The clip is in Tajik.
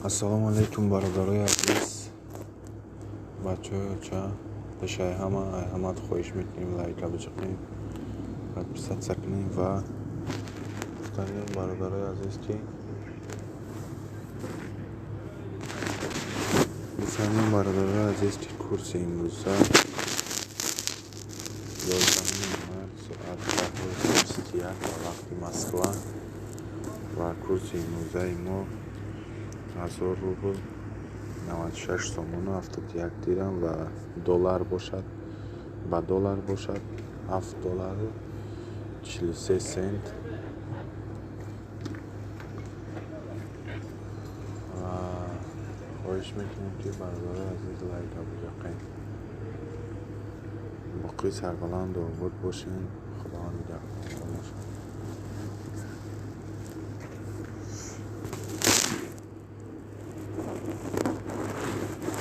Ассалому алайкум, бародарои азиз, бачаҳои оча. Пешаи ҳама ай ҳамат хоҳиш мекунем, лайка бичиқем, подписаться кунем. Ва гуфтаниям, бародарои азиз, ки гуфтаниям, бародарои азиз, ки курси имрӯза 11 март соат 10:21 ба вақти Москва ва курси имрӯзаи мо 1000 рубл 96 сомону 71 дирам ва доллар бошад, ба доллар бошад 7 доллару 43 сент. Ва хоҳиш мекунем, ки бародарои азиз лайка биҷақем. Боқӣ сарбаланду обод бошен, Худованд нигаҳбонтон бошад.